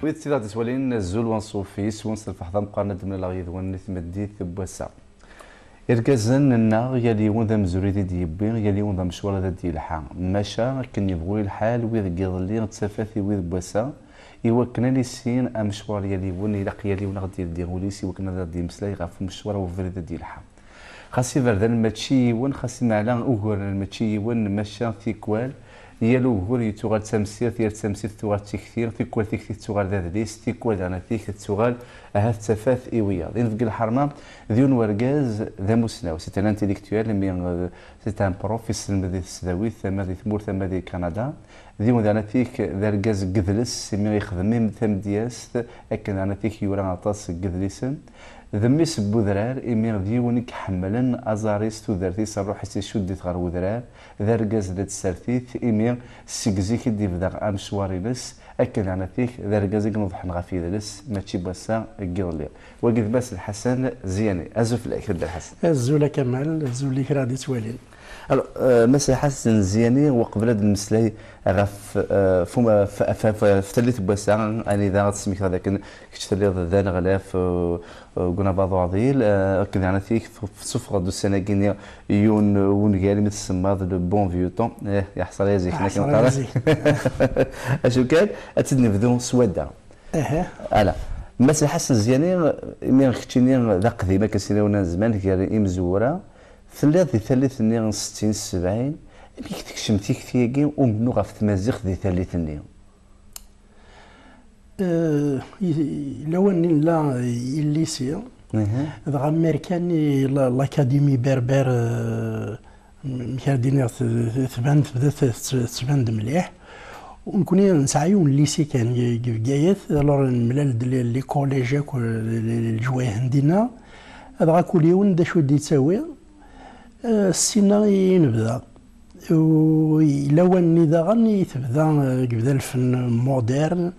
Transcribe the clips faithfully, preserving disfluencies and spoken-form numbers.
Wid tid aɣ-d-ittwalin, azul wanṣuf, yis-wen s lfeḥḍa meqqaren ad d-mlaleɣ yid-wen i tmeddit n wass-a. Irgazen-nneɣ, yal yiwen d amezruy i d-yewwi, yal yiwen d amecwar ad d-yelḥa. Maca, akken yebɣu lḥal, wid n yiḍelli d tafat i wid n wass-a, i wakken ad nissin amecwar n yal yiwen, ilaq yal yiwen ad d-yeldi ul-is i wakken ad d-yemmeslay ɣef umecwar n ubrid ad d-yelḥa. Xas iberdan mačči yiwen, xas imeɛla uguren mačči yiwen, maca tikwal, yal ugur yettuɣal d tamsirt, yal tamsirt tettuɣal d tikti, tikwal tikti tettuɣal d adlis, tikwal daɣen atik tettuɣal ahat d tafat i wiyaḍ. Inebgi lḥerma d yiwen wergaz d amussnaw, c'est un intellectuel, mais, euh, c'est un prof, isselmed di tesdawit, ama di tmurt, ama di Kanada. D yiwen daɣen atik d argaz n yedles, imi ixdem im-, tamedyazt, akken daɣen atik yura aṭas n yedlisen. D mmi-s n udrar, imi d yiwen i iḥemmlen aẓar-is, tudert-is, ṛṛuḥ-is icudd-it ɣer udrar. D argaz d tsertit, imi seg zik i d-ibda amecwar-ines, akken daɣen atik d argaz i ineḍḥen ɣef yedles, mačči n wass-a, n yiḍelli. Wagi d Mass Lḥasen Ziyani. Azul fell-ak, a Dda Lḥasen. Azul a Kamal, azul i kra d-ittwalin. Alors, euh, Mass Lḥasen Ziyani, uqbel ad nmeslay ɣef, euh, f-, f-, f-, f-, f tallit n wass-a, anida ad tesmektiḍ akken kečč telliḍ d aneɣlaf, euh, euh, deg unabaḍ uɛḍil, euh, akken daɣen atik f-, f-, tessufɣeḍ-d ussan-agi-nni yiwen, euh, wungal imi tsemmaḍ le bon vieux temps. Eh, yeḥṣer ay zik, akken yeḥṣer ay qqaren. Zik. Acu kan, ad tt-id-nebdu s wadda. Aha. Ala. Mass Lḥasen Ziyani, imi keččini d aqdim akken s-nniɣ n zzman gar imezwura, telliḍ di tallit-nni n settin sebɛin, amek tekcem tikti-agi umennuɣ ɣef tmaziɣt di tallit-nni? Eh, i-, lawan-nni nella i lycée, mhm, dɣa mer kan i la-, l'académie berbère, eh, m-, amek ara d-iniɣ, t-, t-, tban, tebda t-, t-, tettban-d mliḥ. U nekkni nesɛa yiwen n lycée kan i, i Bgayet, alors nemlal-d les, les collèges akk, les, les, les lejwayeh n dinna. Dɣa kul yiwen d acu i d-yettawi. Eh, s tinna i nebda. U lawan-nni daɣen i tebda, eh, yebda lfen moderne.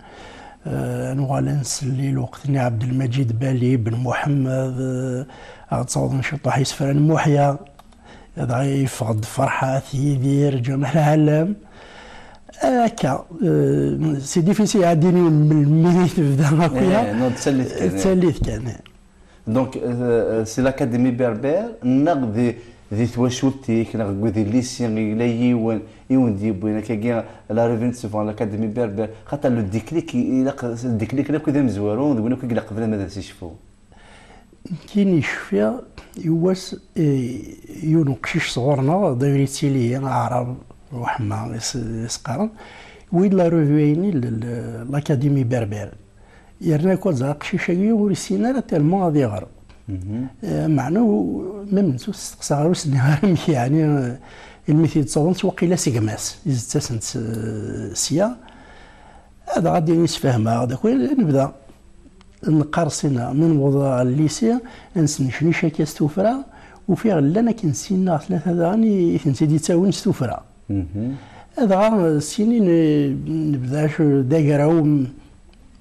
Eh, nuɣal ad nsell i lweqt-nni Ɛebdelmaǧid Bali, Ben Muḥemmed, eh, ad ttawḍen ciṭuḥ isefra n Muḥya. Dɣa yeffeɣ-d Ferḥat, Yidir, Ǧamaɛ Lɛalem. Eh, akka, eh, c'est difficile ad d-iniɣ melmi i tebda akk-ya. Eh, non, d tallit kan, eh. D tallit kan, eh. Donc, euh, euh, c'est l'académie berbère, neɣ di, di twacult-ik, neɣ deg wid ilisi, yella yiwen, yiwen d-yewwin, akkagi, la revue n tsuffɣa n l'académie berbère, xaṭer le déclic, i-, ilaq, le déclic, akk d amezwaru, d win akk i ilaq qbel ma ad as-icfu. Nekkini cfiɣ, yiwwas, eh, yiwen uqcic sɣur-neɣ, d'ailleurs yettili aɛrab, weḥma, is-, is-qqaren, wid la revue-ayini, l-, l-, l'académie berbère. Yerna akk ad ẓer aqcic-agi ur yessin ara tellement ad iɣer. Mhm. Eh, meɛna u-, ma mentu testeqsa ɣer ur s-nniɣ ara amek, yeɛni, eh, ilmi t-id-ttawḍen s waqila s gma-s, i d-ttasen s-, sya. Ad ɣad isfehmeɣ, d akk nebda. Neqqar sina, mi newweḍ ɣer lycée, ad nesnecnic akka s tuffra, ufiɣ llan akken sin neɣ tlata daɣen i, i tent-id-ittawin s tuffra. Mhm. Dɣa, sinin, eh, nebda acu d agraw, m-,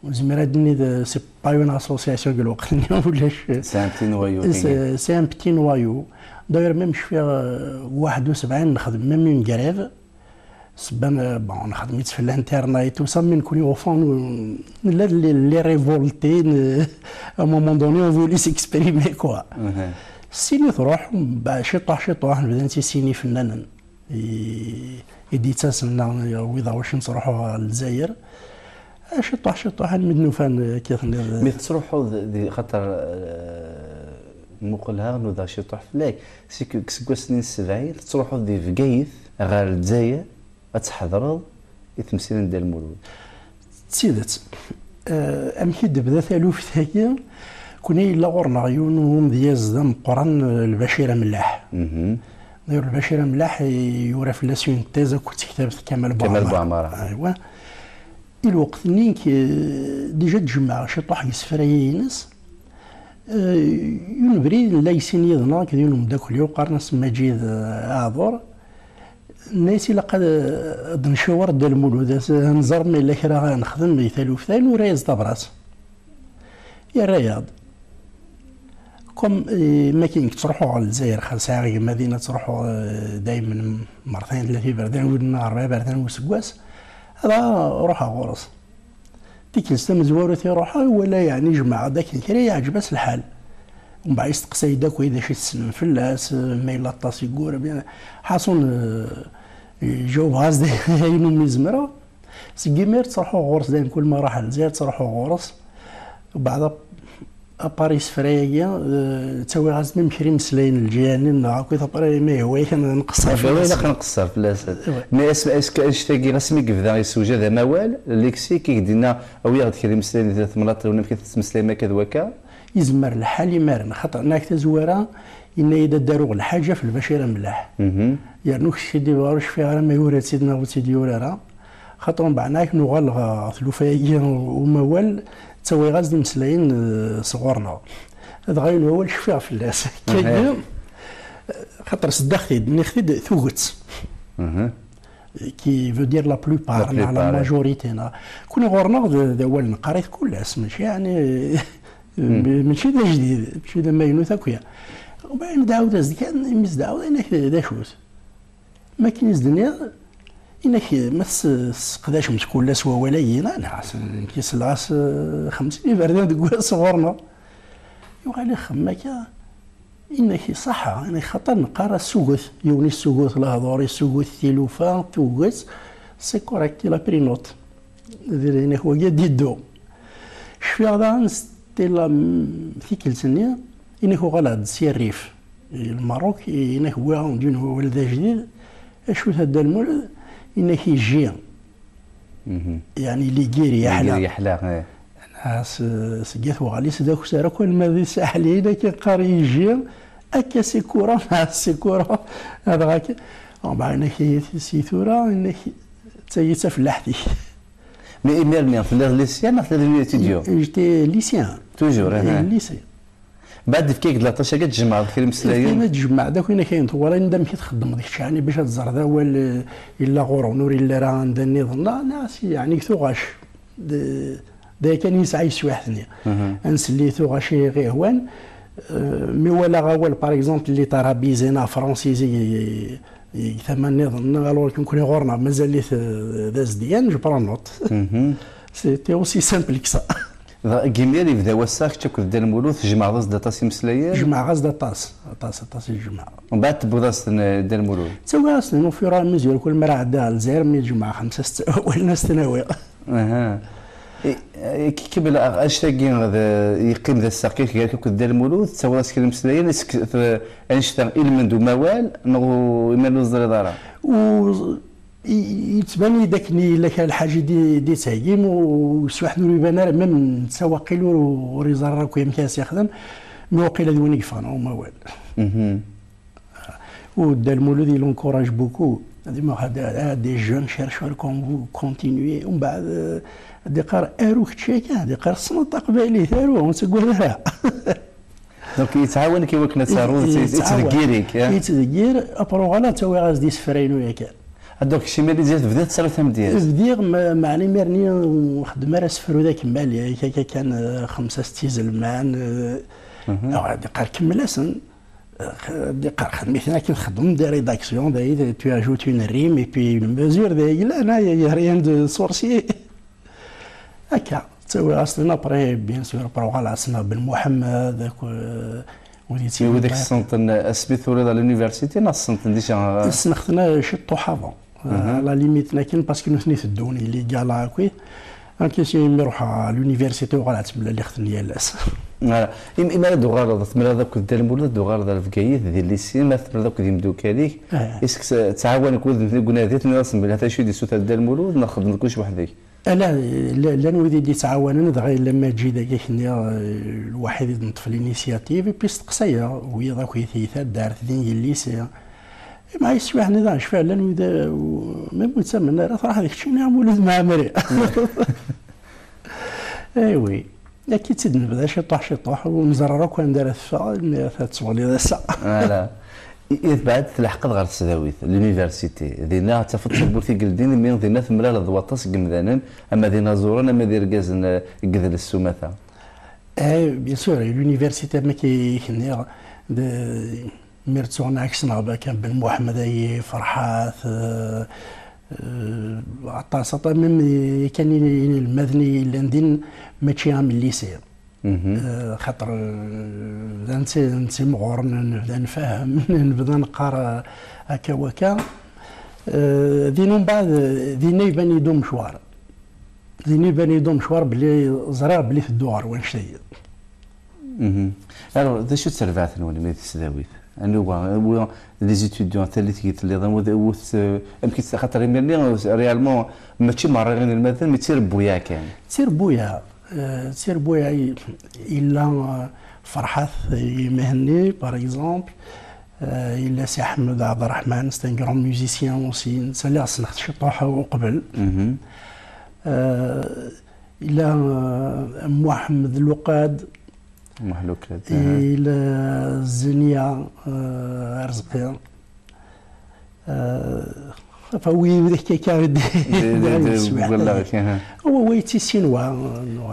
ur zmireɣ ad d-iniɣ, c'est pas une association deg lweqt-nni, ulac. C'est un petit noyau, c'est, c'est un petit noyau. D'ailleurs, même cfiɣ, eh, waḥed u sebɛin nexdem même une grève. Sebba, eh, bon, nexdem-itt f l'internet et tout ça, mais nekkni au fond, n-, nella les, les révoltés, n-, à un moment donné, on voulait s'exprimer, quoi. Mhm. Sini truḥ, bah, ciṭuḥ, ciṭuḥ, nebda nettissin ifennanen. I, i d-yettasen neɣ wid ɣer wacu nettruḥu ɣer Lezzayer. Ciṭuḥ, ciṭuḥ, almi d-nufan, eh, akka tenniḍ. Mi tettruḥuḍ di, xaṭer, eh, muqel-ha, nudaɣ ciṭuḥ fell-ak. Si k-, seg wass-nni n sebɛin, tettruḥuḍ di Bgayet ɣer Lezzayer, ad tḥedreḍ i temsirin n Dda Lmulud. D tidet. Eh, amek i d-tebda taluft-agi? Kuni yella ɣur-neɣ yiwen n umedyaz d ameqqran, eh, Lbacir Amlaḥ. Mhm. D'ailleurs, Lbacir Amlaḥ, eh, yura fell-as une thèse akked tektabt Kamal Kamal Buɛmara. Buɛmara. Aywa. I lweqt-nni, eh, déjà d-jemɛeɣ ciṭuḥ n yisefra-ines. Eh, yiwen ubrid, nella i sin yid-neɣ akked yiwen umeddakel-iw, qqaren-as Maǧid, eh, Aɛdur. Nna-yas ilaq ad, ad d-nciwer Dda Lmulud, ad nẓer ma yella kra ara nexdem di taluft-a, nura-yas tabrat. Yerra-yaɣ-d. Comme, eh, makin ttruḥuɣ ɣer Lezzayer, xas sɛiɣ gma dinna, ttruḥuɣ, eh, daymen mertayen tlata iberdan, wid neɣ rebɛa iberdan n useggas, ad ruḥeɣ ɣur-s. Tikkelt tamezwarut iruḥ, wala yeɛni jemɛeɣ-d akken kra, yeɛǧeb-as lḥal. Mbeɛd yesteqsay-d akk d acu i tessnem fell-as, ma yella aṭas i yura. Ḥaṣun, eh, jawbeɣ-as-d ayen umi zemreɣ. Seg imir ttruḥuɣ ɣur-s, dayen kul ma ruḥeɣ Lezzayer ttruḥuɣ ɣur-s. Mbeɛd, apar isefra-agi, eh, ttawiɣ-as-d même kra imeslayen n lǧiran-nni, neɣ akk i tapar, ma yehwa-yak ad nqeṣṣer fell-as. Ilaq ad nqeṣṣer fell-as. Ouais. Mais est-ce, est-ce que annect-agi, asmi yebda yessewjad amawal, lexique, i k-d-yenna, awi-aɣ-d kra imeslayen di temnaḍt-nwen, amek i tettmeslayem akka d wakka? Yezmer lḥal imaren, xaṭer nekk tazwara, yenna-yi-d ad d-aruɣ lḥaǧa f lbacir amlaḥ. Mhm. Yernu kečč i d-ibeɣ ur cfiɣ ara ma yura-tt-id neɣ ur tt-id-yura ara. Xaṭer mbeɛd nekk nuɣal ɣer tlufa-agi umawal, ttawiɣ-as-d imeslayen, eh, sɣur-neɣ. Dɣa yiwen wawal cfiɣ fell-as. Kagi, xaṭer seddaɣ-t-id, nniɣ-t-id tuget. Mhm. Qui veut dire la plupart, la neɣ la plupart, eh. Majorité, neɣ. Kuni ɣur-neɣ d, d awal neqqar-it kul ass, mačči yeɛni, mačči d ajdid, mačči d amaynut akk ya. Ubayen d-ɛawed-as-d kan, imi s-d-ɛawed, yenna-k d, d acu-t. Ma akken i s-d-nniɣ, yenna-k ma tess-, tesseqdacemt kul ass wawal-agi, neɣ, neɣ, nekk selleɣ-as, eh, xemsin iberdan deg wass ɣur-neɣ. Yuɣal ixemmem akka, yenna-k iṣaḥa, yenna-k xaṭer neqqar assuget, yiwen issugut lehdur, issugut tilufa, tuget, c'est correct, il a pris note. Di yenna-k wagi ad d-iddu. Cfiɣ daɣen s tila, mm, tikkelt-nni, yenna-k uɣaleɣ-d si Rrif, i Lmerruk, yenna-k wwiɣ-awen-d yiwen wawal d ajdid, acu-t a Dda Lmulud, yenna-k ijji. Mhm. Yeɛni ligiri yeḥla. Ligiri yeḥla, eh. Ah, s-, seg at uɣalis d akessar akk alma di Saḥel, yenna-k iqqar ijji, akka sikura, ah, sikura, adɣa akka. Mbeɛd yenna-k si tura, yenna-k d tagi d tafellaḥt-ik. Mais imir-nni, telliḍ lycéen neɣ telliḍ étudiant? J'étais lycéen. Toujours, eh, eh. Lycée. Mbeɛd yefka-k-d l'attache-agi ad tjemɛeḍ kra imeslayen? Yefka-k ad tjemɛeḍ akk ayen akken twalaḍ, anda amek i txeddmeḍ kečč, yeɛni bac ad teẓreḍ awal, eh, yella ɣur-wen ur yelli ara anda nniḍen. Neɣ, neɣ si, yeɛni tuɣac. D, d aya kan i yesɛa yeswiḥt-nni. Mhm. Ad nsel i tuɣac i ɣ-ihwan. Eh, mi walaɣ awal, par exemple, les tarabisés neɣ francises i, i, i tama nniḍen, alors que nekkni ɣur-neɣ mazal-it, eh, d azedyan, je prends note. Mhm. C'était aussi simple que ça. Dɣa, deg imir yebda wass-a, kečč akked Dda Lmulud tjemɛeḍ-as-d aṭas imeslayen? Jemɛeɣ-as-d aṭas, aṭas, aṭas i jemɛeɣ. Mbeɛd tewwiḍ-as-ten, eh, Dda Lmulud? Ttawiɣ-as-ten au fur et à mesure, kul mi ara ɛeddaɣ Lezzayer, mi jemɛeɣ xemsa, setta wawalen, ad s-ten-awiɣ. Aha. I, i, kemmel, a-, annect-agi d, yeqqim d assaɣ kan gar-k akked Dda Lmulud, tettawiḍ-as kra imeslayen, est-ce que t-, annect-a ilmend umawal, neɣ u-, imir ur teẓriḍ ara? U-, i-, yettban-iyi-d akken yella kra lḥaǧa i d-, d-yettheggim, u-, u-, s waḥed ur iban ara, même netta waqil ur, ur iẓerr akk amek ara s-yexdem, mi waqil d win i yeffɣen umawal. Mhm. U Dda Lmulud, il encourage beaucoup. Ad imɣ, ah, des jeunes chercheurs comme vous, continuez. Umbeɛd, eh, ad iqqar, aru kečč akka, ad iqqar, tessneḍ taqbaylit, aru, ur tettagad ara. Donc, yettɛawan-ik i wakken ad taruḍ, yettɛawan. Yettdeggir-ik, eh? Yettdeggir, après uɣaleɣ ttawiɣ-as-d isefra-inu yakan. Ah, donc, kečč imir-nni tebdiḍ tettaruḍ tamedyazt? Bdiɣ, me-, meɛna imir-nni ur nxeddem ara asefru d akemmal, akka, akka kan, eh, xemsa, setta izelman, eh, mhm. Ad iqqar, kemmel-asen. Di qar xedmiten akken txeddmem des rédactions, day, tu ajoutes une rime et puis une mesure, day, là, là, il y a rien de sorcier. Akka, ttawiɣ-as-ten après, bien sûr, après uɣaleɣ ssneɣ Ben Muḥemmed, ak, euh, wid i wid i yessneɣ-ten asmi turiḍ à l'université, neɣ ssneɣ-ten déjà? Ssneɣ-ten ciṭṭuḥ avant. Mhm. À la limite, akken, parce que nutni teddun, illégal akk. Akken si mi ruḥeɣ à l'université, uɣaleɣ ttemlaliɣ-ten yal ass. Voilà. Im-, imi ara d-uɣaleḍ, temlaleḍ akked Dda Lmulud, ad d-uɣaleḍ ar Bgayet, di lycée, ma temlaleḍ akked yimdukal-ik, eh, est-ce que s-, ttɛawanen-k wid n tguna di, tenniḍ-asen belli ata acu i d-issuter Dda Lmulud, neɣ txeddmeḍ kullec weḥd-k? Ala, la-, llan wid i d-ittɛawanen, dɣa yella Maǧid-agi, ak-nniɣ, eh, lwaḥid i d-neṭṭef l'initiative, et puis steqsayeɣ wiyaḍ akk i t-, i taddart, din di lycée. Imɛa yeswiḥen iḍan, cfiɣ llan wid, eh, même ur ttamen ara, truḥ d keččini am Ulud Mɛemmri. Eh oui. Akka i tt-id-nebda ciṭuḥ, ciṭuḥ, ur nẓerr ara akk anda ara teffeɣ, imi ara tettwaliḍ ass-a. Voilà. I, i tebɛed tleḥqeḍ ɣer tesdawit, l'université. Dinna ad tafeḍ tawwurt i yeldin, imi dinna temlaleḍ d waṭas n yemdanen, ama d inaẓuren, ama d irgazen, eh, n yidles s umata. Eh, bien sûr, l'université, am akken i k-nniɣ, d, mi ara ttuɣen ɛeksen ɣer Bakan Ben Muḥemmed-agi, Ferḥat, eh, Eh, aṭas, aṭas, même kan inelmaden i yellan din, mačči am lycée. Eh, xaṭer, eh, d netta, netta imɣuren, nebda nfehhem, nebda neqqar, eh, akka wakka. Eh, din umbeɛd, eh, dinna iban-iyi-d umecwar. Dinna iban-iyi-d umecwar belli ẓriɣ belli tedduɣ ɣer wannect-agi. Mhm. Alors, d acu d tarbaɛt-nwen mi di tesdawit? Anwa, anwa les étudiants, tallit i telliḍ, anwa d, anwa t-, amek i t-, xaṭer imir-nni, réellement, mačči merra inelmaden, mais d tirebbuyaɛ kan. D tirebbuyaɛ, eh, d tirebbuyaɛ i, illa, eh, Ferḥat, eh, Mhenni, par exemple, eh, illa Si Ḥmed Ɛebderreḥman, c'est un grand musicien aussi, netta lliɣ ssneɣ-t ciṭuḥ uqbel. Mhm. Eh, illa, eh, Muḥemmed Luqad, Muḥ Luqad, aha. Illa Zenia, eh, Arezqi. Eh, enfin, oui, oui, quelqu'un de, de, de, de, voilà, aha. Wa, wa, yetti Sinwa,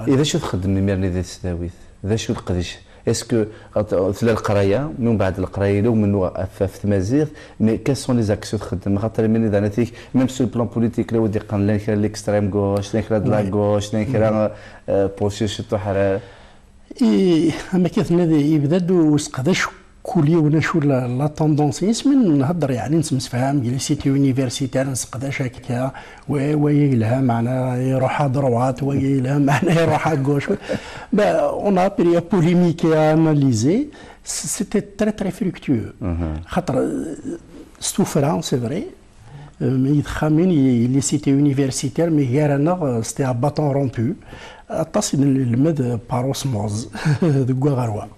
eh, I d acu txeddem imir-nni di tesdawit? D acu leqdic? Est-ce que tella leqraya, min baɛd leqraya yella umennuɣ ɣef, ɣef tmaziɣt, mais quelles sont les actions txeddem? Xaṭer imir-nni d anatik, même sur le plan politique, la wid yeqqaren llan kra n l'extrême gauche, llan kra de la gauche, llan kra, euh, position ciṭuḥ ara. I, am akka tenniḍ, yebda-d useqdac kul yiwen acu la, la tendance-is, mi nhedder, yeɛni, nettemsefham deg les cités universitaires, nseqdac akka, wa, waya yelha, meɛna iruḥ à droite, waya yelha, meɛna iruḥ à gauche. Ben, on a appris à polémiquer, à analyser. C-, c'était très, très fructueux. Xaṭer, euh, s tuffra, c'est vrai, euh, mais i texxamin, i, i les cités universitaires, mais gar-aneɣ, euh, c'était à bâton rompu. Aṭas i nelmed, euh, par osmose, deg wa ɣer wa.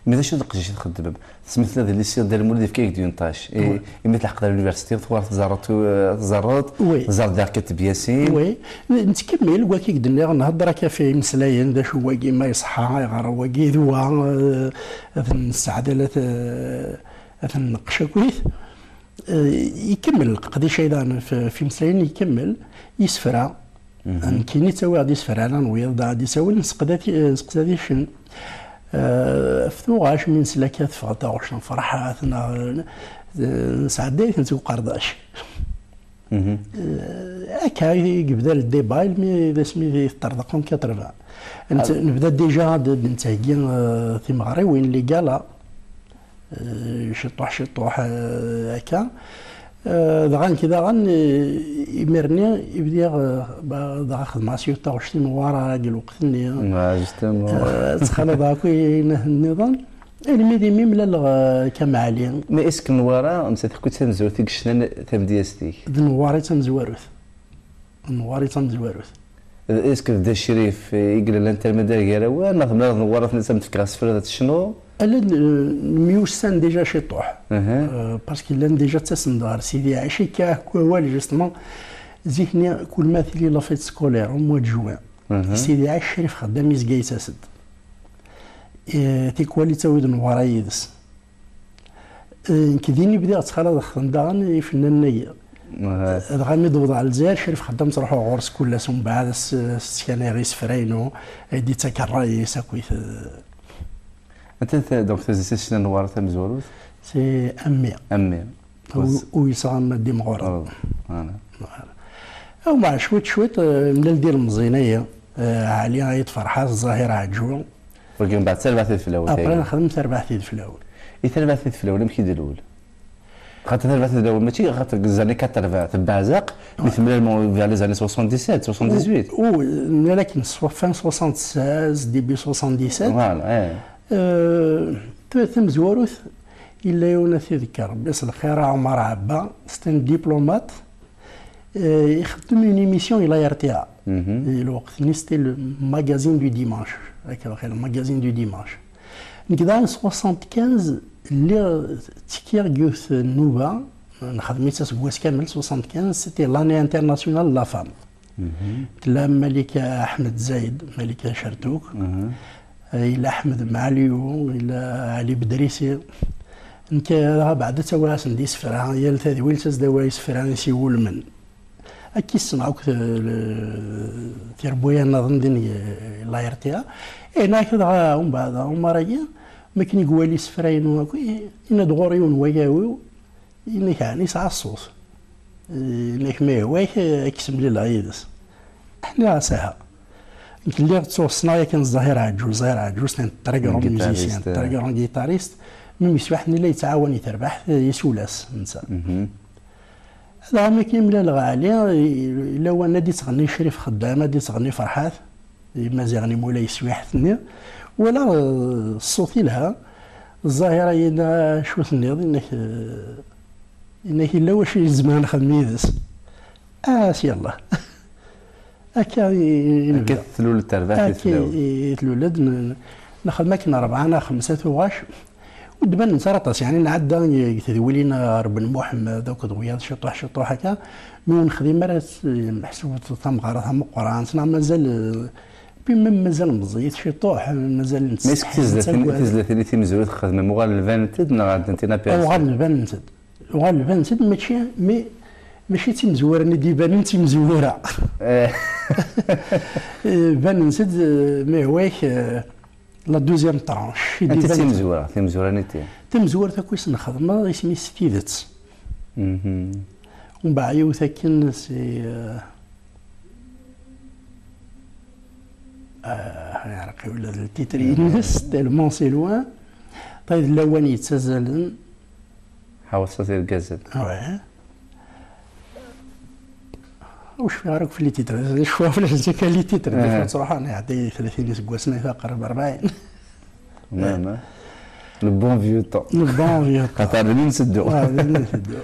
Mais d acu d leqdic i txeddmem? Tesmetla di lycée Dda Lmulud, yefka-yak-d une tâche. Et, imi tleḥqeḍ ar l'université, tuɣal teẓẓareḍ, euh, teẓẓareḍ, oui, teẓẓareḍ daɣ Kateb Yasin. Oui. Nettkemmil, wagi i k-d-nniɣ, nhedder akka ɣef imeslayen, d acu wagi ma iṣeḥḥa, ayɣer wagi d wa, euh, ad nesseɛdel, ad, euh, ad nneqqec akkit. Eh, ikemmel leqdic-a daɣen f-, f imeslayen, ikemmel isefra. Nekkini ttawiɣ-d isefra, la nwiḍ d ad isawen, nseqdati-, eh, nseqdadicen. Eh, f tuɣac, mi nesla akka teffeɣ taɣect n Ferḥat, neɣ, eh, nesɛedday-tent deg uqerdac. Eh, akka i yebda le débat, almi d asmi i teṭṭerḍeq en quatre-vingts. Nett-, nebda déjà ad d-nettheggi, eh, timeɣriwin, les galas. Eh, ciṭuḥ, ciṭuḥ, eh, akka. Eh, dɣa nekk daɣen, eh, imir-nni i bdiɣ, eh, ba-, dɣa xedmeɣ s yiwet taɣect i Newwara deg lweqt-nni. Ah, justement. Eh, ttxalaḍeɣ akk inat nniḍen. Almi d imi mlaleɣ, eh, Kamɛali. Mais est-ce que Newwara, nettat akk d tamezwarut i yecnan tamedyazt-ik? D Newwara i d tamezwarut. Newwara i d tamezwarut. Est-ce que d Dda Crif i yellan l'intermédiaire gar-awen, neɣ temlaleḍ Newwara tenna-as ad m-d-fkeɣ asefra ad tecnuḍ? Ala, n-, nemyussan déjà ciṭuḥ. Euh, parce que llan déjà ttasen-d ɣer Sidi Ɛic, akka akk awal, justement, zik-nni, kul ma tili la fête scolaire, au mois de juin, Sidi Ɛic, Crif Xeddam izga yettas-d. Eh, tikwal yettawi-d Newwara yid-s. Eh, nekk din i bdiɣ ttxalaḍeɣ-ten daɣen ifennanen-agi. Dɣa mi d-wwḍeɣ ɣer Lezzayer, Crif Xeddam ttruḥuɣ ɣur-s kul ass, umbeɛd ad s-, as-sskanayeɣ isefra-inu, ad d-ittak ṛṛay-is akkit. Anta ta-, donc, tazlit i tecna Newwara tamezwarut? C'est Ammi. Ammi. Uyseɣ ama d imɣuren. Umbeɛd cwiṭ cwiṭ, eh, mlal d ilemẓiyen-agi, eh, Ɛli Ayt Ferḥat, Zahir Ɛeǧǧu. Wagi mbeɛd tarbaɛt ideflawen. Après nexdem tarbaɛt ideflawen. I tarbaɛt ideflawen amek i d-lul? Xaṭer tarbaɛt ideflawen mačči xaṭer deg les années quatre-vingts tebbeɛzaq, mi temlalem vers les années soixante-dix-sept, soixante-dix-huit. U, u, mlal akken fin soixante-seize, début soixante-dix-sept. Voilà, eh. Euh, ta-, tamezwarut, illa yiwen ad t-iḍegger Rebbi s lxir, Ɛumar Ɛebba, c'est un diplomate. Euh, ixeddem une émission i la R T A. Di lweqt-nni, c'était le magazine du dimanche. Akka, le magazine du dimanche. Nekk daɣen soixante-quinze, lliɣ ttekkiɣ deg yiwet n nnuba, nexdem-itt aseggas kamel, soixante-quinze, c'était l'année internationale de la femme. Tella Malika Ahmed Zaid, Malika Chertouk, yella Ahmed Maliou, yella Ali Bedrisi. Nekk, dɣa beɛd ad tawiɣ-asen-d isefra, yal tadwilt ad s-d-awiɣ isefra i s-iwulmen. Akka i ssneɣ akk, eh, tirebbuyaɛ nniḍen din, eh, la R T A. Eh, nekk dɣa, umbeɛd, Ɛumar-agi, mi akken i iwala isefra-inu akk, eh, yenna-d ɣur-i yiwen wagawi-w, yenna-k, ɛni yesɛa ṣṣut? Yenna-k ma yehwa-k, eh, ad k-semlileɣ yid-s. Nniɣ-as aha. Nekk lliɣ ttuɣ ssneɣ yakan Zahir Ɛeǧǧuz, Zahir Ɛeǧǧuz, c'est un très grand musicien, très grand guitariste. Même yeswiḥ-nni la yettɛawan i terbaḥt, eh, yesula-s netta. Dɣa mi akken mlaleɣ Ɛli, i-, lawan ad d-ittɣenni Crif Xeddam, ad d-ittɣenni Ferḥat, i Maziɣ n Imula yeswiḥt-nni, wala, eh, ṣṣut ilha. Zzahir-a yenna acu tenniḍ, yenna-k, eh, yenna-k yella wacu yezmer nexdem yid-s. Ah, s yallah. Akka i, i, i akka nebda. Tlul-d terbaɛt i akka tlawin. I, i tlul-d, n-, nexdem akken rebɛa neɣ xemsa tuɣac. Ur d-banent ara aṭas, yeɛni nɛedda deg tedwilin ɣer Ben Muḥemmed akked wiyaḍ ciṭuḥ ciṭuḥ akka, mi ur nexdim ara s-, meḥsub tamɣara tameqqrant, neɣ mazal, eh, puis même mazal meẓẓiyit ciṭuḥ, mazal nettsetḥi, nettaggad. Mais est-ce que tizlatin, tizlatin i timezwura txedmem uɣalent banent-d neɣ ɛeddant inapyas? Uɣalent banent-d. Uɣalent banent-d, mačči, mais mačči d timezwura-nni d-ibanen d timezwura. Eh. Eh, banent-d, eh, ma yehwa-k, eh, la deuxième tranche. Anta d timezwura, timezwura niti? Tamezwart akk i s-nxedmeɣ, isem-is Tidet. Mhm. Mbeɛd yiwet akken si, eh, ah, yeɛreq-iyi ula d ltitri-ines, tellement c'est loin. Tayeḍ n lawan yettazalen. Ḥawṣa tirgazen. Ouais. Ur cfiɣ ara akk fell-i titre, cfiɣ fell-as kan les titres, des fois ttruḥan, iɛedda tlatin iseggasen, ay taqreb rebɛin. Même, hein. Le bon vieux temps. Le bon vieux temps. Xaṭer d mi nteddu. Ah, d mi nteddu.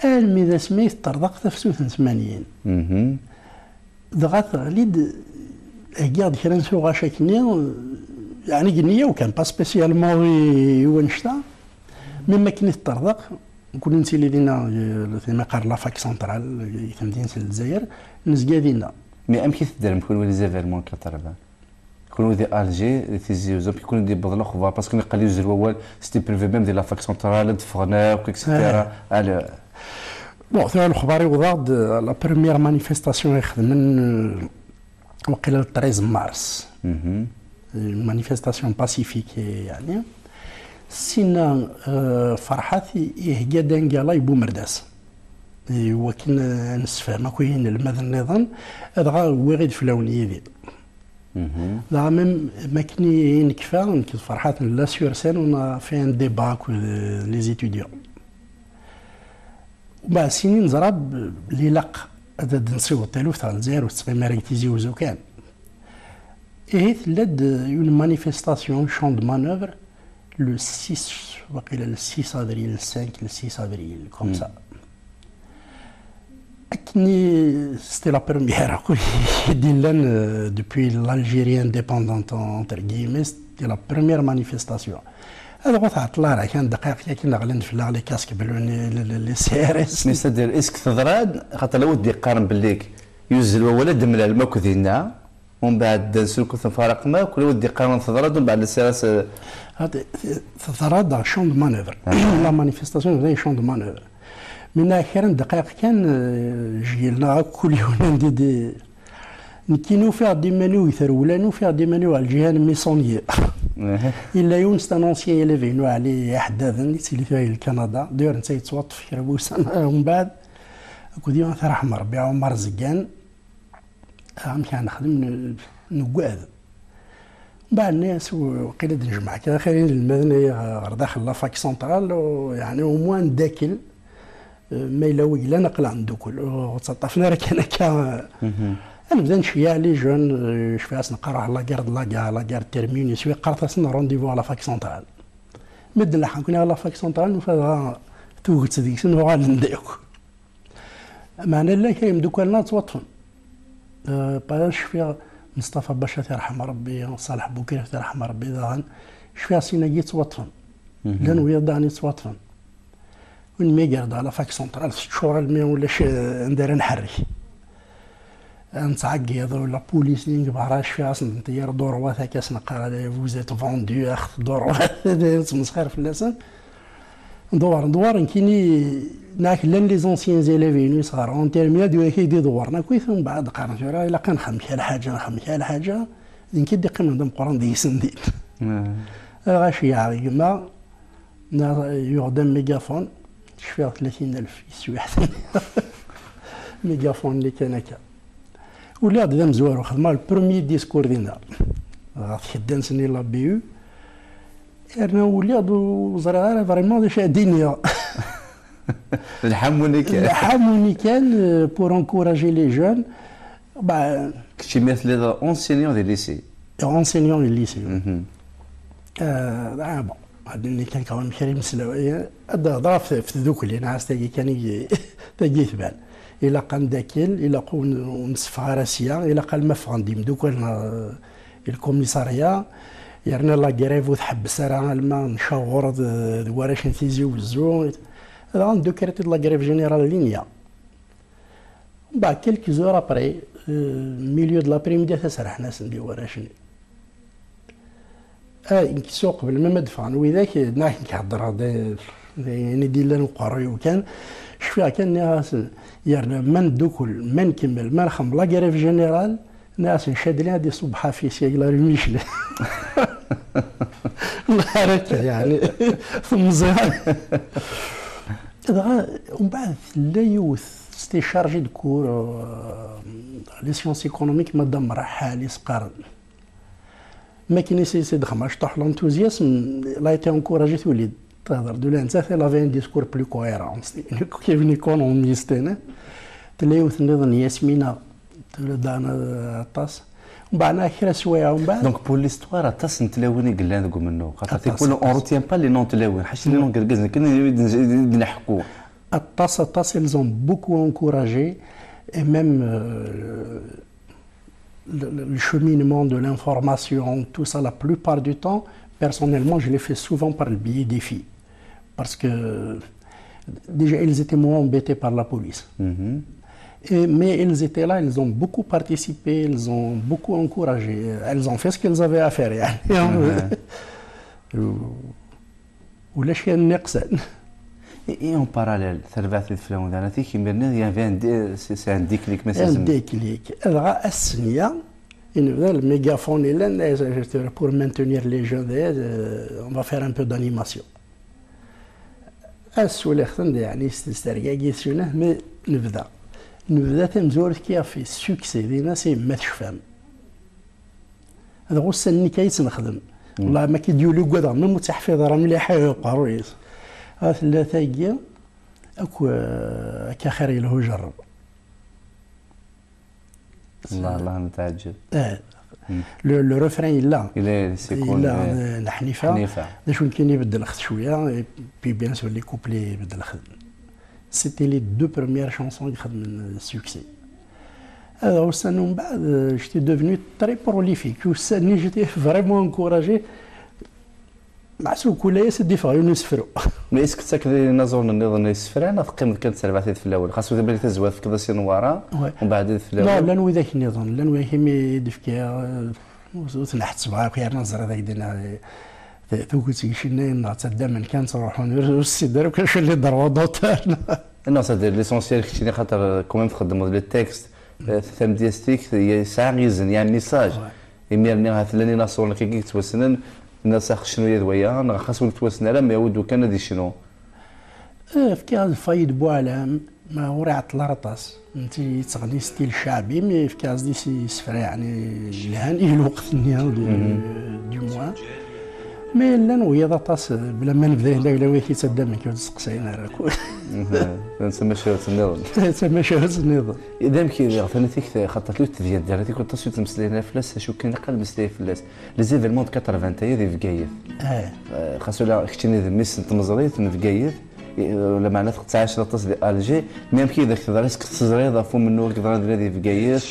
Almi d asmi teṭṭerḍeq tafsut n tmanyin. Mhm. Dɣa teɣli-d, heggiɣ-d kra n tuɣac akkenni, yeɛni deg nniya-w kan, pas spécialement i, i wannect-a, mi akken i teṭṭerḍeq, nekkni nettili dinna, eh, tin qqaren la fac centrale, i temdint n Lezzayer, nezga dinna. Mais amek i teddrem kunwi les événements quatre-vingts? Kunwi di Alger, di Tizi Uzzu, amek i kunwi d-yewweḍ lexbar? Parce que mi qal yuzzel wawal, c'était prévu même di la fac centrale, ad d-ffɣen akk, et cetera. Ah. Alors, bon, tura lexbar yewweḍ-aɣ-d, euh, la première manifestation i xedmen, euh, waqila le treize mars. Mhm. Une manifestation pacifique, yeɛni. Sinna, euh, Ferḥat i-, ihegga-d un gala i Bumerdas. I wakken, euh, ad nessefhem akk inelmaden nniḍen, dɣa wwiɣ-id fell-awen yid-i. Mhm. Dɣa même, makken i, i nekfa, nekk d Ferḥat nella sur scène, on a fait un débat akked, euh, les étudiants. Mbeɛd sini neẓra b-, li ilaq ad, ad nsiweḍ taluft ɣer Lezzayer, ur tettɣimi ara deg Tizi Uzzu kan. Ihi tella-d une manifestation, champ de manœuvre, le six, waqila le six avril, le cinq, le six avril, comme ça. Akken i, c'était la première, akk i d-illan, euh, depuis l'Algérie indépendante, entre guillemets, c'était la première manifestation. Ad ɣur tɛeṭṭel ara kan dqayeq, akken ɣlan fell-aɣ les casques bleus, les, les, les, les C R S. Mais c'est-à-dire, est-ce que teḍra-d, xaṭer la wid d-iqqaren belli yuzzel wawal ad d-mlalem akk dinna, umbeɛd ddan s lkut mfaraqen akk, la wid d-iqqaren teḍra-d, umbeɛd les C R S, euh, teḍra-d champ de manœuvre. Ah. La manifestation d champ de manœuvre. Minna kra n ddqayeq kan, eh, jgilen-aɣ akk kul yiwen anda i d-, nekkini ufiɣ-d iman-iw deg trewla-nni, ufiɣ-d iman-iw ɣer lǧiha n Missonnier. Aha. Yella yiwen, c'est un ancien élève inu, Ɛli Iḥeddaden, yettili tura di Kanada. D'ailleurs, netta yettwaṭṭef kra n wussan umbeɛd. Akked yiwen, ad t-yerḥem Rebbi, Ɛumar Zeggan. Amek ara nexdem, n-, nuggad. Mbeɛd nni-as, waqil ad d-nejmeɛ kra xir inelmaden-agi ɣer daxel la fac centrale, u, yeɛni, au moins ad ndakel, eh, ma yella wi yellan aql-aɣ neddukel, ur ttaṭṭafen ara kan akka. Mhm. Ad nebda nceyyeɛ les jeunes, eh, cfiɣ-as neqqar ruḥ la gare de la gare, la gare terminus, wi qqaret-asen rendez-vous à la fac centrale. Mi d-nleḥḥa nekkni ɣer la fac centrale, nufa dɣa tuget deg-sen uɣalen-d akk. Meɛna llan kra yemdukal-nneɣ ttwaṭṭfen. Euh, par exemple, cfiɣ Meṣṭafa Baca, ad t-yerḥem Rebbi, Ṣaleḥ Bukri, ad t-yerḥem Rebbi daɣen, cfiɣ sin-agi ttwaṭṭfen. Mhm. Llan wiyaḍ daɣen yettwaṭṭfen. Win mi gar-d ɣer la fac centrale, teččur almi ulac, euh, anda ara nḥerrek. Nettɛeggiḍ, la police-nni deg berra, cfiɣ-asen-tent yir droit akka, ad sen-qqar, "Vous êtes vendu, ax droit", ttmesxir fell-asen. Ndewwer, ndewwer, nekkini, neɣ llan les anciens élèves-inu yesɣer en terminale, d widak i d-idewwren akkit, mbeɛd qqaren tura ilaq ad nxedem kra lḥaǧa, nxedem kra lḥaǧa, d nekk i d-iqqimen d ameqqran deg-sen din. Ah. Dɣa ceyyɛeɣ gma, neɣ yuɣ-d un mégaphone, cfiɣ tlatin alef yeswiḥ. Mégaphone-nni kan akka. Uliɣ-d d amezwaru, xedmeɣ le premier discours dinna. Dɣa tkedda-nsen i la B U. Yerna uliɣ-d ur ẓriɣ ara vraiment d acu ara d-iniɣ. Lḥamuni kan. Lḥamuni kan, euh, pour encourager les jeunes. Bah, Kečč imir telliḍ enseignant di lycée. Enseignant di lycée. Euh, ah, bon, ad nini kan quand même kra imeslayen. Ad d-hḍeṛ ɣef, ɣef tdukli, neɣ s tagi kan i, tagi tban. Ilaq ad ndakel, ilaq ur n-, ur nesseffeɣ ara sya, ilaq alma ffɣen-d yimdukal n, euh, lkumisarya, yerna la grève ur tḥebbes ara, alma ncaweṛ d, d warrac n Tizi Wezzu. Dɣa neddukret-id la grève générale linya. Bah, quelques heures après, euh, milieu de l'après-midi, ata serrḥen-asen-d i warrac-nni. Ah, nekk s uqbel ma ad d-ffɣen widak, neɣ nekk heddreɣ d, d ayen i d-illan uqerruy-iw kan. Cfiɣ kan, nniɣ-asen, yerna ma neddukkel, ma nkemmel, ma nxemm la grève générale, nniɣ-asen, Chadli ad iṣubb ḥafi s yagla ri Michel. Nahar akka, yeɛni, temẓi. Dɣa, umbeɛd tella yiwet, c'était chargé de cours, euh, les sciences économiques, Madame Raḥal, i s-qqaren. Ma akken i s-, i s-id-xma cṭuḥ l'enthousiasme, elle a été encouragée tuli-d. Tehder-d ula nettat, elle avait un discours plus cohérent. Nekk kif économiste, hein. Tella yiwet nniḍen, Yasmina, tella daɣen aṭas. Umbeɛd, kra swayeɛ, umbeɛd. Donc, pour l'histoire, aṭas n tlawin i yellan deg umennuɣ. Xaṭer Aṭas, tikwal, on aṭas. Retient pas les noms n tlawin. Ḥaca les noms n yergazen kan i d-, i d-neḥku. Aṭas, aṭas, elles ont beaucoup encouragé, et même, euh, le, le- le cheminement de l'information, tout ça, la plupart du temps, personnellement, je l'ai fait souvent par le biais des filles. Parce que déjà, elles étaient moins embêtées par la police. Et, mais elles étaient là, elles ont beaucoup participé, elles ont beaucoup encouragé, elles ont fait ce qu'elles avaient à faire, يعني. Ulac kra n iqsan. Et, et en parallèle, terbaɛt di teflawin d anatik, imir-nni, il y avait un dé-, c'est, c'est un déclic, mais c'est Un déclic. Dɣa ass-nni, i nebda le mégaphone, i llan, eh, pour maintenir les jeunes, eh, on va faire un peu d'animation. Ass uliɣ-ten, yeɛni, s, s tergagi, s unah, mais nebda. Nebda tamezwarut qui a fait succès, dinna, c'est Ma tecfam. Dɣa ussan-nni kan i tt-nexdem. Wallah, ma k-id-yuli ugadeɣ, même ur tt-iḥfiḍ ara mliḥ, eh, uqerruy-is. Ah, tella tagi, akk, eh, akka xir yelhu jerreb. Allah, Allah, netɛeǧǧeb. Eh, le, le refrain yella. Il est, c'est cool, Yella, eh, eh, n Ḥnifa. Ḥnifa. D acu kan, ibeddel xt cwiya, et puis bien sûr les couplets ibeddel xt. C'était les deux premières chansons qui xedmen succès. Hada ussan umbeɛd, eh, j'étais devenu très prolifique. Ussan-nni, j'étais vraiment encouragé. Meḥsub kul ass ad d-iffeɣ yiwen usefru. Mais est-ce que tettakeḍ inaẓuren nniḍen isefra, neɣ teqqimeḍ kan d terbaɛt i teflawin? Xas ur tebɣiḍ ad tazwar, tefkeḍ-as i Newwara, Ouais. Umbeɛd i Non, teflawin. Llan widak nniḍen, llan widak imi i d-fkiɣ, eh, ur, ur ten-ḥettbeɣ akk, yerna ẓriɣ d ak-d-nniɣ, eh, t-, tuget seg icennayen neɣ ttaddamen kan ttruḥun, ur, ur ssineɣ ara akk acu les droits d'auteur. Non, c'est-à-dire l'essentiel keččini, xaṭer, euh, quand même txeddmeḍ les textes, euh, tamedyazt-ik yesɛa izen, il y a un message. Ouais. Imir-nni ahat llan inaṣuren akkagi yettwassnen, nniḍ s axecnu-ya d waya, neɣ xas ur yettwassen ara, mais awi-d kan ad yecnu. Eh, fkiɣ-as Fayed Boualem, ma ur iɛeṭṭel ara aṭas. Netta yettɣenni stil ccaɛbi, mais fkiɣ-as-d is-, isefra, yeɛni, yelhan i lweqt-nni, du, du moins. Mais llan wiyaḍ aṭas, eh, bla ma nebda d aglawi i yettaddamen, ur d-steqsayen ara akk. Mhm. Tamacahut nniḍen. Tamacahut nniḍen. D amek i diɣ, tanit-ik, xaṭer ur tedyant ara, tikkelt aṭas ur ttmeslayen ara fell-as, acu kan ilaq ad meslayen fell-as. Les événements de quatre-vingt-aya di Bgayet. Eh. Eh, xas ula keččini d mmi-s n tmeẓrit n Bgayet, eh, lameɛna tettɛac aṭas di Alger, mais amek i dak teḍra, est-ce que teẓriḍ ɣef umennuɣ i yeḍran dinna di Bgayet?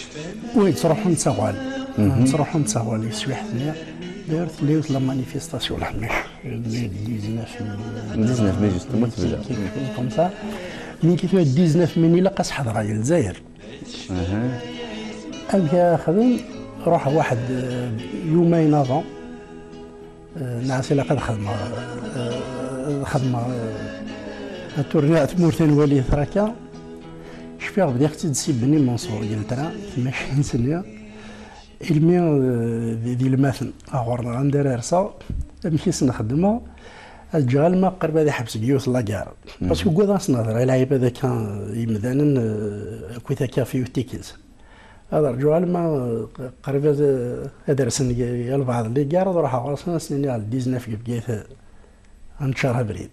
Oui, ttruḥun ttaɣal. Ttruḥun ttaɣal, yeswiḥ-nni. D'ailleurs, tella yiwet la manifestation, la, le dix-neuf mai. Dix-neuf mai, justement, tebda. Quelque chose comme ça. Mi ki tura dix-neuf mai, ilaq ad s-ḥedreɣ i Lezzayer. Amek ara xedmeɣ? Ruḥeɣ waḥed, eh, يومين avant. Eh, nniɣ-as ilaq ad xedmeɣ, eh, ad xedmeɣ, eh, atourni ɣer tmurt ad nwali traka. Cfiɣ bdiɣ-tt-id si Bni Mensour, deg ltran, tmacint-nni. Ilmi, eh, di, di Lmaten, ɣur-neɣ anda ara rseɣ, amek i s-nxeddmeɣ, Ad ǧǧeɣ alma qrib ad iḥbes deg yiwet la gare. Parce que ugadeɣ ad s-nehder i lɛibad akka, imdanen, eh, akkit akka fiwet tikkelt. Ad rǧuɣ alma, eh, qrib ad, ad rsen g-, albaɛḍ n la gare, ad ruḥeɣ ɣur-sen, ad sen-iniɣ le dix-neuf deg Bgayet, eh, ad neččar abrid.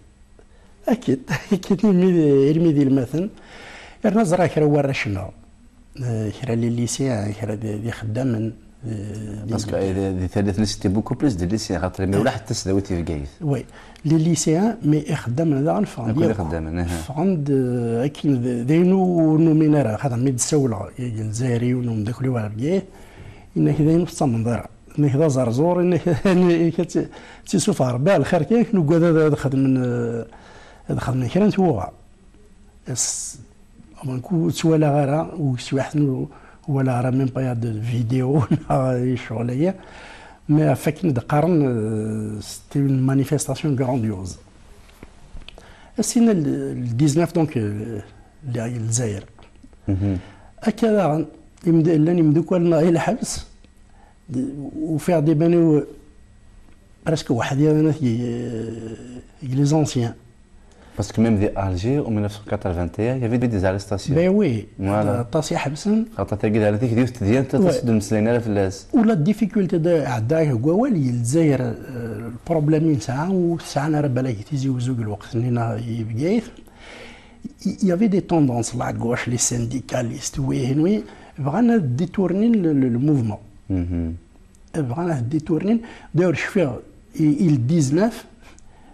Akkit, akkit, imi d, imi d ilmaten. Yerna ẓriɣ kra n warrac-nneɣ. Eh, kra n les lycéens, kra d, d ixeddamen, eh, d Parce que, eh, di, di tallit-nni, c'était beaucoup plus de lycéens, xaṭer imi ulaḥ tasdawit i Bgayet. Oui, les lycéens, mais ixeddamen daɣen ffɣen-d Akk d akk. Ixeddamen, aha. Ffɣen-d, eh, akken d, d ayen ur numin ara, xaṭer mi d-ssawleɣ i, i Lezzayer, yiwen n umeddakel-iw ɣer Bgayet, yenna-k d ayen ur tettamneḍ ara. Yenna-k d aẓerẓur, yenna-k, yenna-k ad tt-, ad tt-issufeɣ Rebbi ɣer lxir kan, nugad ad, ad xedmen, eh, ad xedmen kra n twuɣa. Ass, donc, ur ttwalaɣ ara, ur swiḥten, ur walaɣ ara même pas de vidéo neɣ i ccɣel-agi. Mais ɣef akken i d-qqaren, euh, c'était une manifestation grandiose. Ass-inna le, le dix-neuf, donc, euh, lliɣ di Lezzayer. Akka daɣen, imd-, llan imdukal-nneɣ i lḥebs, d-, ufiɣ-d iman-iw presque weḥd-i, anat, deg, deg les anciens. Parce que même di Alger, en mille neuf cent quatre-vingt et un, il y avait des arrestations. Ben oui, voilà. Aṭas i ḥebsen. Xaṭer tagi d alat-ik d yiwet tedyant, aṭas ur d-mmeslayen ara fell-as. U la difficulté de, ɛeddaɣ deg wawal, i Lezzayer, euh, le problème i nesɛa, ur tesɛan ara balak Tizi Uzzu deg lweqt-nni neɣ i Bgayet. Il y avait des tendances, la gauche, les syndicalistes, wihin, wi, bɣan ad détourner le, le, le mouvement. Bɣan ad détourner. D'ailleurs, cfiɣ, i, i le dix-neuf,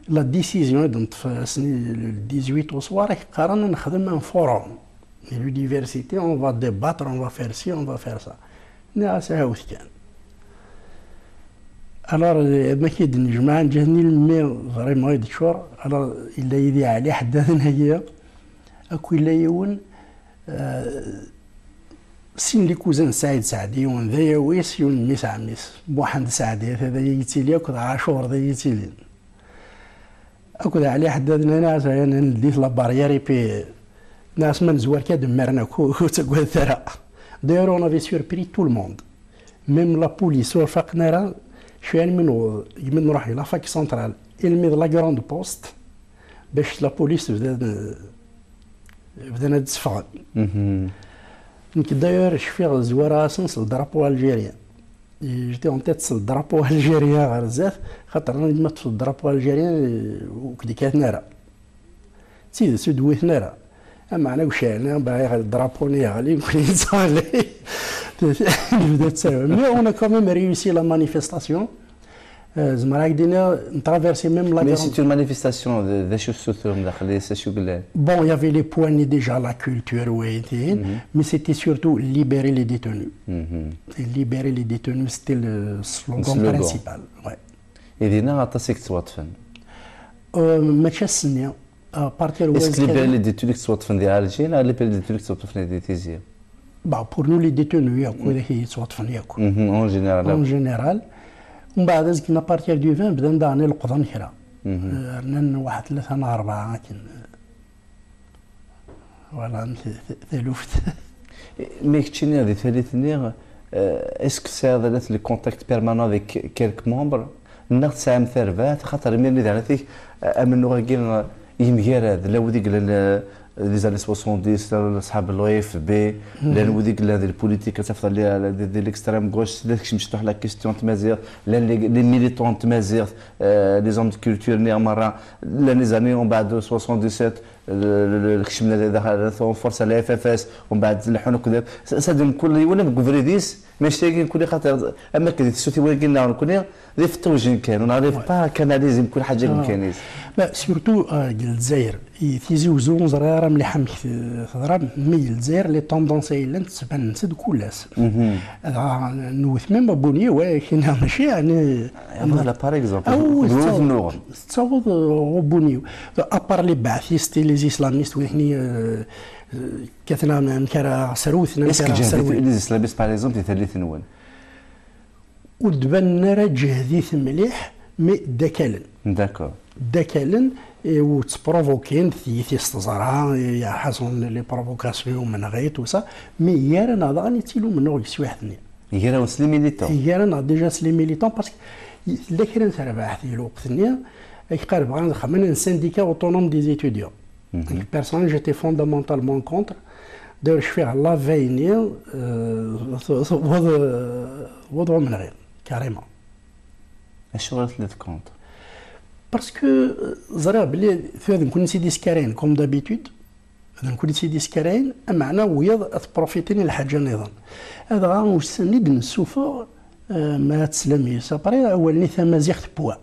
la décision i d-neṭṭef ass-nni, le dix-huit au soir, i qqaren ad nexdem un forum. Di l'université, on va débattre, on va faire ci, on va faire ça. Nniɣ-as, "Ahawt kan." Alors, euh, ma k-id-nejmaɛ, nǧehni lemmi ẓrimeɣ i d-ččur. Alors, illa yid-i Ɛli Ḥeddaden-agi, akk illa yiwen, euh, sin les cousins n Saɛid Saɛdi, yiwen d ayawis, yiwen n mmi-s ɛemmi-s. Muḥend Saɛdi, ata da yettili, akked Ɛacur da yettilin. Akked Ɛli Ḥeddad, nnan-as, "Aya, nnan, ldit la barrière, et puis, nnan-as, ma nezwar kan ad mmaren akk, ur, ur ttaggadet ara." D'ailleurs, on avait surpris tout le monde. Même la police, ur faqen ara, cfiɣ almi newweḍ, almi nruḥ i la fac centrale, almi d la grande poste, bac la police bdan, bdan ad d-sfeɣen. Nekk, d'ailleurs, cfiɣ zwareɣ-asen s le drapeau algérien. J'étais en tête s le drapeau algérien ɣer zdat, xaṭer ma teṭṭfeḍ le drapeau algérien, eh, ur k-d-kkaten ara. D tidet, ur d-wwiten ara. Ameɛna deg ucɛel, bɣiɣ le drapeau-nni yeɣli, nekkni nettɣelli. Nebda ttawi. Mais on a quand même réussi la manifestation. Euh, zemreɣ ad k-d-iniɣ, on traversait même la Mais grande c'est une manifestation de, d acu tessutrem daxel-is, acu yellan? Bon, il y avait les poignées déjà, la culture, oui, mais c'était surtout libérer les détenus. Et libérer les détenus, c'était le slogan principal. Ouais. Et dinna, aṭas i yettwaṭṭfen. Euh, mačči ass-nni, à partir de Est-ce que libérer les détenus i yettwaṭṭfen di Alger, neɣ libérer les détenus i yettwaṭṭfen di Tizi? Bah, pour nous, les détenus, yakk, widak i yettwaṭṭfen yakk. En général. En général. Mbeɛd, azekka, à partir du vingt, bdan daɣen ileqḍen kra. Euh, rnan waḥed tlata neɣ rebɛa akken. Voilà, amek t-, t-, taluft. Mais keččini di tallit-nni, euh, est-ce que tesɛiḍ alat le contact permanent avec quelques membres? Neɣ tesɛam tarbaɛt, xaṭer imir-nni d alat-ik, euh, amennuɣ-agi, euh, yemgarad, la wid i yellan, euh, des années soixante-dix, la, la, ṣḥab l'O F B, llan wid i yellan di politique, ad tafeḍ les, les, l'extrême gauche, la tekcem ciṭuḥ la question n tmaziɣt, llan les, les militants n tmaziɣt, euh, les hommes de culture, nniɣ merra, llan les années, mbeɛd soixante-dix-sept, le, le, le, kecmen daxel, force à la F F S, mbeɛd leḥḥun akk d, ça, ça, d mkul yiwen am deg ubrid-is, mais ctagi mkul xaṭer, am akken di tsuti wagi nneɣ nekni, d ifeṭṭujen kan, on n'arrive pas à canaliser mkul ḥaǧa deg umkan-is. Bah, surtout, euh, deg Lezzayer, i Tizi Uzzu, ur ẓriɣ ara mliḥ amek t-, teḍra, mais deg Lezzayer, les tendances ay yellan, ttbanent-d kul ass. Dɣa, newwet même abuni, ouais, kina mačči, yeɛni, Voilà, par exemple, ah, oui, d win tettaweḍ, tennuɣem. Tettaweḍ, euh, ɣer ubuni-w. À part les ba'thistes et les islamistes, wihni, euh, euh, kkaten amek ara srewten, amek ara srewten. Est-ce que les islamistes, par exemple, di tallit-nwen? Ur d-banen ara ǧehdit mliḥ, mais ddakalen. D'accord. Ddakalen, eh, u ttprovokin, tiyita s teẓra, eh, ya ḥaṣun les provocations, umenɣi, tout ça, mais gar-aneɣ daɣen i ttili umennuɣ deg teswiɛt-nni. Gar-awen s les militants. Gar-aneɣ déjà s les militants, parce que tella kra n terbaɛt di lweqt-nni, Ak qal bɣan ad xedmen un syndicat autonome des étudiants. Personnellement, j'étais fondamentalement contre. D'ailleurs, je fais la veille, euh, carrément. Acuɣer i telliḍ contre? Parce que euh, ẓriɣ belli tura d nekkni i d iskarayen, comme d'habitude. D nekkni i d iskarayen, ameɛna wiyaḍ ad profiten i lḥaǧa nniḍen. Adɣa ussan i d-nessufeɣ, euh, ma teslam yes, après awal-nni tamaziɣt pwa.